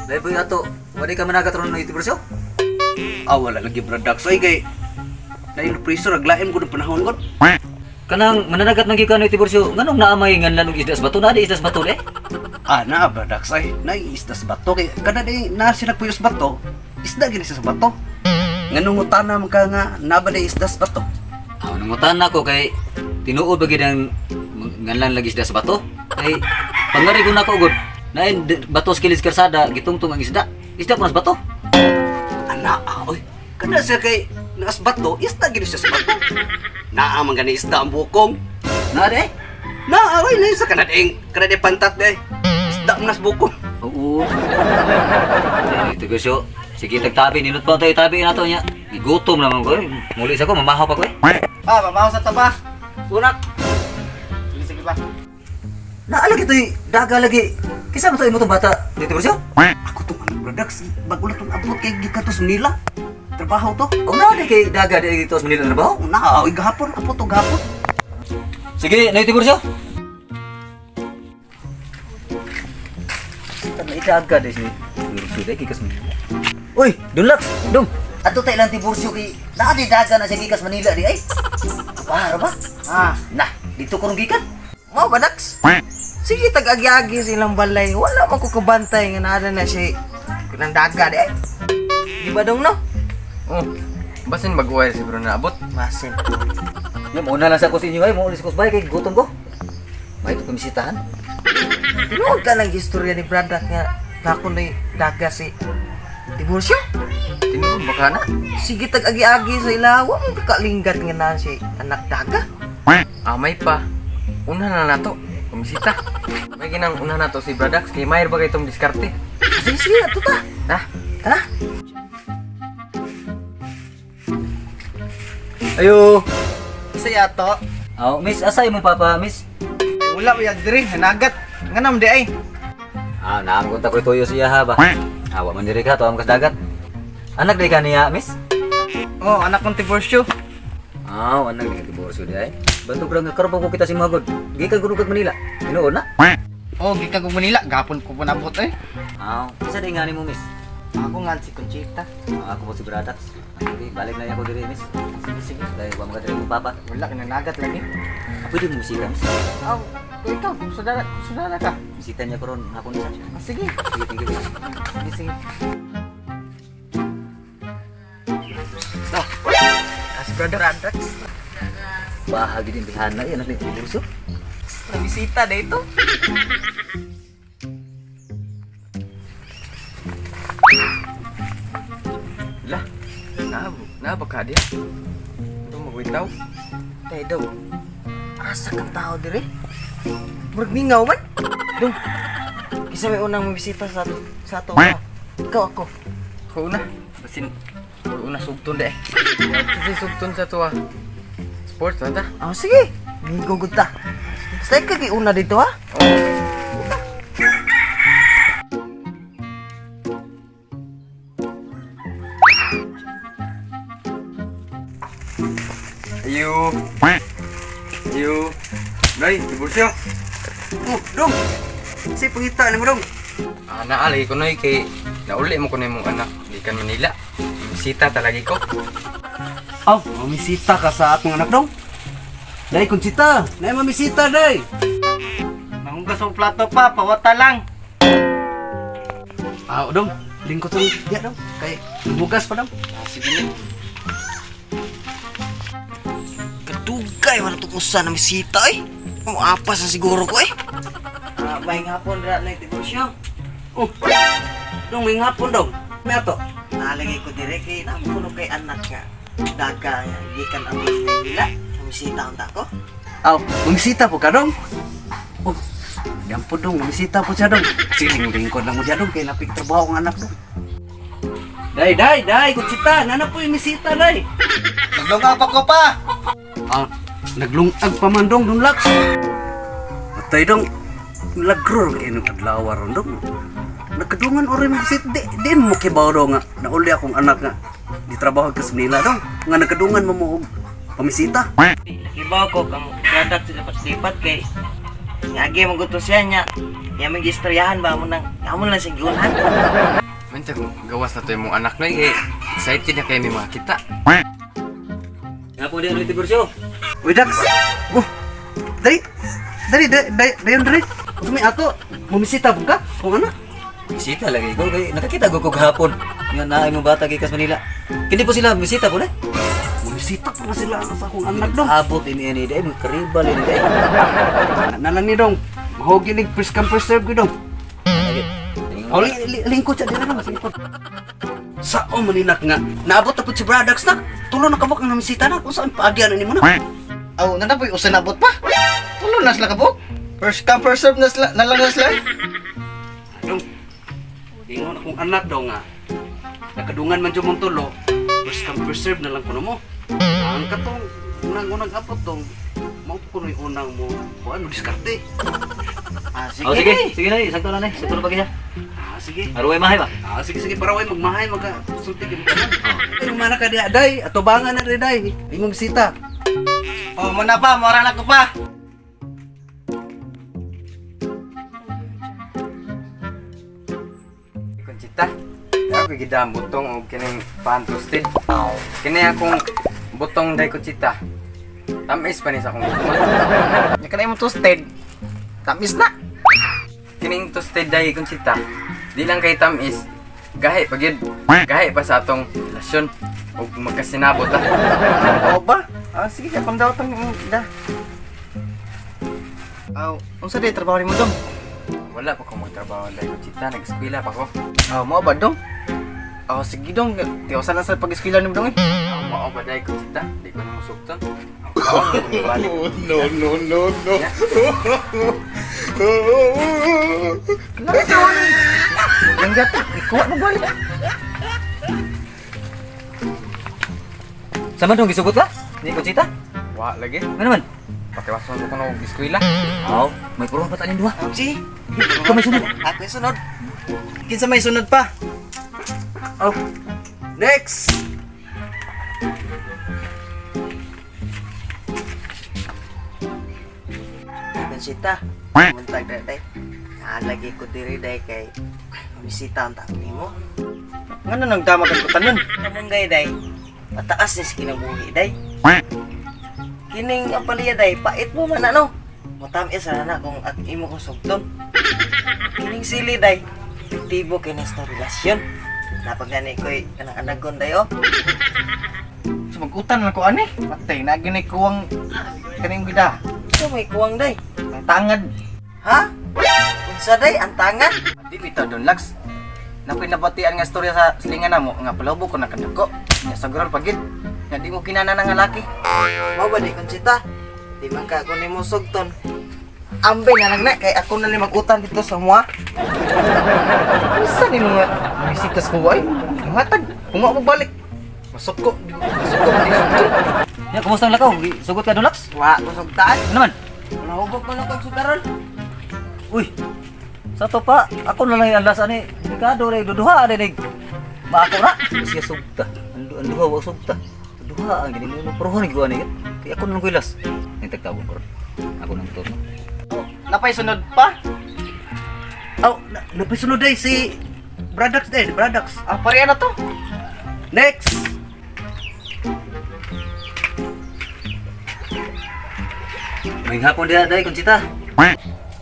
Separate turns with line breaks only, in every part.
Lahi ato. Wala ka managat ron ng Tiburcio?
Ah, wala lagi Bradax ay kay nail pressure aglaim ko ng panahon god.
Kanang mananagat man gyud ka ng Tiburcio, nganong naamay nganlan og isda sa bato? Naa di isda sa bato eh.
Ah, na Bradax ay nai isda sa bato kay kada day na sila puyos bato. Isda gini siya sa bato. Nganong utana man ka nga naba day isda sa bato?
Ah, nangutan ako kay tinuod ba gyud ang nganlan lagi isda sa bato? Kay pangari ko nako gud. Nain bato sa kilis karsada, gitungtong ang isda. Isda po nas bato.
Ana, ah, oy. Kada siya kay naas bato, isda gini siya sa bato. Naa man gani isda ang bukong.
Naa di eh.
Naa oy, na sa kanad pantat day. Isda man nas bukong.
Oo. Ay, Tiburcio, sige tagtabi, ninot pa tayo tabi na to niya. Gigutom naman ko eh. Muli sa ko, mamahaw pa ko eh.
Pa, mamaho sa taba.
Unak.
Sige, sige pa.
Naalagi to'y daga lagi. Kisa mo to imo tong bata, dito Tiburcio?
Ako tong anak Bradax, bago na tong abot kay gikan to sa Manila. Trabaho to.
O na di kay daga di dito sa Manila trabaho.
Oh, na, oy gahapon, apo to gahapon.
Sige, na Tiburcio. Tama ikaga di si Tiburcio di gikas Manila. Uy, Dunlax, dong. Ato tayo lang Tiburcio kay naa di daga na siya gikas Manila di ay. Para ba?
Ah,
Nah, dito ko rong gikan.
Mao ba, Dax? Sige, tag-agi-agi sa ilang balay. Wala man ko kabantay nga naada na siya. Kunang daga di ay. Di ba dong no?
Oh, basin mag-uwi si bro na abot.
Masin.
Nga, mauna lang sa ko sa inyo ay, maulis ko sa bahay kay gutom ko. May ito pamisitahan.
Tinuod ka lang istorya ni Bradak nga nako na daga si Tiburcio.
Tinuod baka na.
Sige, tag-agi-agi sa ila. Wa mo kakalinggat nga na si anak daga.
Amay pa. Una na nato. Kumisita. May ginang una nato si Bradax kay mayro ba kay itong diskarte?
Sige, sige, ato ta.
Ah,
Tara.
Ayo.
Isa yato.
Oh, miss, asa imong papa, miss?
Eh, wala ko diri, hanagat. Nganam di ay.
Ah, naam ko tuyo siya ha ba. Ah, wa man diri ka, tuwa man ka sa dagat. Anak di ka niya, miss?
Oh, anak kong Tiburcio.
Ah, anak di ka Tiburcio di ay. Bantog ra nga karon pa ko kita si Magod. Gikan ko kag Manila. Tinuod na.
Oh, gikan ko Manila, gapon ko panabot eh.
Ah, isa di nga nimo, miss?
Ako nga si Conchita.
Ah, ako po si Bradax. Sige, balik na ako diri, miss. Sige, sige. Dahil wa man ka diri mong papa.
Wala kinanagat lagi.
Ah, pwede mo bisita, miss.
Aw, ikaw, sudara, sudara ka.
Bisita niya ko ron hapon isa.
Ah, sige.
Sige, thank you.
Sige, sige.
ah, si Bradax.
Bradax.
Bahagi din bihana yan anak ni Tiburcio.
Nabisita na ito.
Lah. Na, na baka diya. Ito magwitaw.
Tay daw. Asa kang tao dire? Murag mingaw man. Dong. Kisa may unang mabisita sa ato. Ikaw ako.
Ako una. Basin una sugton de. Kasi sugton sa tuwa. Sports na ta.
Ah, sige. Migo gud ta. Basta ikaw kay una dito ha.
Ayo. Ayo. Nay, Tiburcio.
Oh, dong. Si pangita nimo dong.
Ah, naalay ko noy kay nauli mo ko na imong anak gikan Manila. Bisita talagi ko.
Aw, mamisita ka sa akong anak dong. Dai Conchita, nay mamisita dai.
Manghugas og plato pa, pawata lang.
Ah, dong, lingkod tong diya dong. Kay hugas pa dong.
Ah, sige na.
Kadugay wala to usa na misita eh. Muapas na siguro ko eh. Ah, may hapon ra na Tiburcio.
Oh. Dong may ngapon dong. May ato.
Nalagay ko dire kay namuno kay anak nga daga nga gikan ang Manila. Misita ang ko.
Aw, mamisita po ka dong. Oh. Diyan po dong, mamisita po siya dong. Sige, lingkod lang mo diya dong kay napig trabaho ang anak dong. Dai, dai, dai, Conchita, nana po yung misita dai.
Naglunga pa ko pa.
Ah, naglungag pa man dong, dong laks. Matay dong, lagro kay nung adlaw ron dong. Nagkadungan ori mo kasi di, di mo kibaw dong nga. Nauli akong anak nga. Di trabaho ka sa Manila dong. Nga nagkadungan mo mo og pamisita.
Nakibaw ko kang Bradax sa lipat-lipat kay ngagi mo gusto siya niya. Nya may gistoryahan ba mo nang amo lang siyang giunhan.
Man gawas na to imong anak noy kay excited na kay mi makita.
Nga po di ano Tiburcio.
Uy, Dax. Oh. Dali. Dali, dali, dali, dayon dali. Unsa may ato? Mumisita po ka? Kung anak.
Bisita lagi ko kay nakakita ko gahapon. Nga naay mo bata gikas Manila. Kini po sila bisita po na.
Mumisita pa na sila sa akong anak dong.
Abot ini ini day karibal ini day.
Nalang ni dong. Mahugi nig first come first serve ko dong. Oh, lingkod siya dili dong, lingkod. Sao maninak nga naabot na pud si Bradax na. Tulo na kabuk ang namisita na kung saan paagyan ni mo na.
Aw, nana po'y usa nabot pa. Tulo na sila kabuk. First come first serve na sila, na lang na sila.
Dong. Ingon akong anak daw nga. Nakadungan man jud mong tulo. First come first serve na lang kuno mo. Ang katong unang-unang abot dong. Mao po kuno yung unang mo. Kuan mo diskarte.
Ah, sige.
Oh, sige, sige na, sakto na ni. Sakto na pag
Ah, sige.
Aruway mahay ba?
Ah, sige, sige, para way magmahay, magka sulti gyud ka. Ay, mana ka diha, day. Atubangan na rin, day. Imong bisita.
Oh, muna pa, mora na ko pa.
Conchita, ako gidam butong og kining pan toasted. Kini akong butong day Conchita. Tamis pa ni sa akong butong.
Nya kanay mo toasted. Tamis na.
Kining toasted day Conchita. Di lang kay tamis, gahi pa gyud. Gahi pa sa atong relasyon ug magkasinabot ah.
Oo ba? Ah, sige, akong daw tong da. Aw, unsa day trabaho nimo dong?
Wala pa ko magtrabaho day Conchita, nag-eskwela pa ko.
Aw, mao ba dong? Aw, sige dong, tiyosan lang sa pag-eskwela nimo dong eh.
Ang mao ba day Conchita? Di ko na musukton. Ang kaon ko balik.
No, no, no, no.
Yang gata, ikuha mo balik.
Sama dong gisugot ka? Ni Conchita?
Wa lagi.
Ano naman?
Pakiwason ko kuno og eskwela.
Aw, may purong pa tayong duha.
Aw, sige.
Ikaw may sunod.
Ako yung sunod.
Kinsa may sunod pa?
Oh. Next.
Conchita, muntag na day. Nalagi ko diri day kay bisita ang tao nimo.
Ngano nang damag ang tanon?
Kamunggay day, pataas ni sa kinabuhi day. Kining ang paliya day, pait mo man ano. Matamis ra na kung at imo kong sugton. Kining sili day, epektibo kini sa relasyon. Napag gani ko'y kanang anagon day oh.
So magutan lang ko ani. Patay na gini kuwang kaning bida.
So may kuwang day.
Ang tangad.
Ha? Unsa day ang tangan?
Di bitaw don Lax. Nakoy nabatian nga istorya sa silingan namo nga palawbo ko nakadako. Nya saguran pagid. Nga di mo kinana nga laki.
Mao ba di Conchita? Di man ka ako nimo sugton. Ambe na lang na kay ako na ni mag-utan dito sa mua.
Unsa ni mga bisitas ko ay? Matag, punga mo balik. Masuk ko, masuk ko di sugton.
Ya, kumusta ang lakaw? Sugot ka Dulax?
Wa ko sugtaan.
Ano naman?
Nahubog man ako og sugaron.
Uy. Sa to pa, ako na lang yung anlas ani. Delikado rin, duduha ani nig. Maako na. Siya sugta. Ang ang duha wa sugta. Duha ang gini mo pero ni guan ni. Kaya ako na lang kuilas. Ning tagtawon ko. Ako nang turno.
Napay sunod pa.
Oh, napisunod day si Bradax day, Bradax.
Ah, pare na to.
Next.
May hapon diha day Conchita.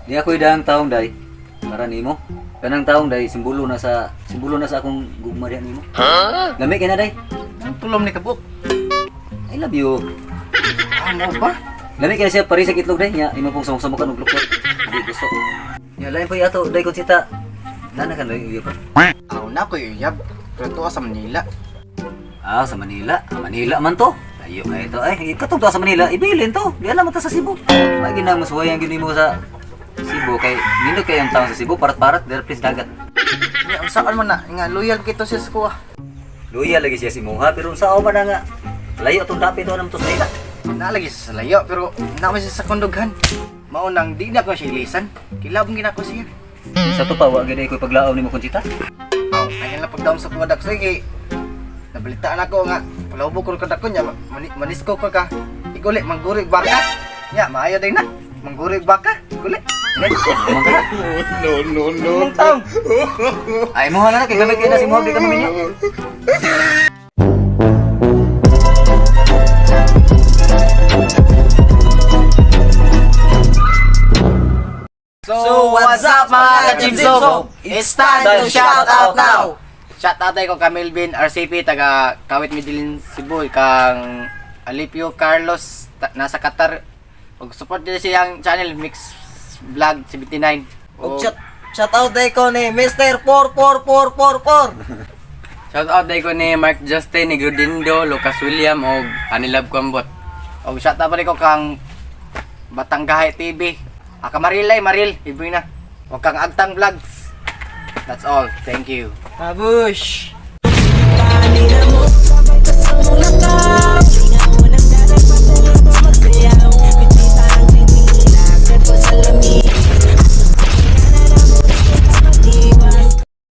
Di ako idang taong day para nimo. Kanang taong day simbolo na sa akong gugma diha nimo. Huh? Lami kay na day.
Ang tulom ni kabuk.
I love you.
Ah, mo ba?
Lami kay siya pari sa itlog day nya imo pong samok-samokan og lukot. Di gusto. Nya lain pa ato day Conchita. Nana kan day iyo pa.
Aw na ko yab. Pero tuwa sa Manila.
Ah, sa Manila. Ah, Manila man to. Layo kayo to. Ay, katong to sa Manila, ibilin to. Di alam mo ta sa Cebu. Lagi na mas wayang gini mo sa Cebu kay nindot kay ang taon sa Cebu parat-parat there please dagat.
Nya unsaon man na nga loyal kito siya sa kuha.
Luya lagi siya si Muha pero unsa man na nga layo atong dapit to nam to sa Manila.
Nalagi siya sa layo pero na man siya sa kondughan. Mao nang di na ko siya ilisan. Kilabong gina ko siya.
Sa to pa wa gid ko paglaom nimo Conchita.
Aw, kanya lang pagdaom sa kuha dak sige. Nabalitaan ako nga palawbo ko kadako nya manisko ko ka. Iguli manggurig baka. Nya maayo day na. Manggurig baka. Iguli.
No, no, no. Tang. Ay mo na kay gamit kay na si mo di ka maminyo.
So, what's up mga ka-Jimso? It's time to shout out now!
Shout out ko kang Melvin RCP taga Kawit Medellin Cebu, kang Alipio Carlos nasa Qatar ug support din siyang channel Mix Vlog 79.
Og shout out day ko ni Mr. 44444.
Shout out day ko ni Mark Justin, ni Grudindo, Lucas William og Anilab Kwambot.
Ug shout out pa rin ko kang Batanggahay TV. Aka Marilay Maril, iboy na. Ug kang Agtang Vlogs. That's all. Thank you.
Babush!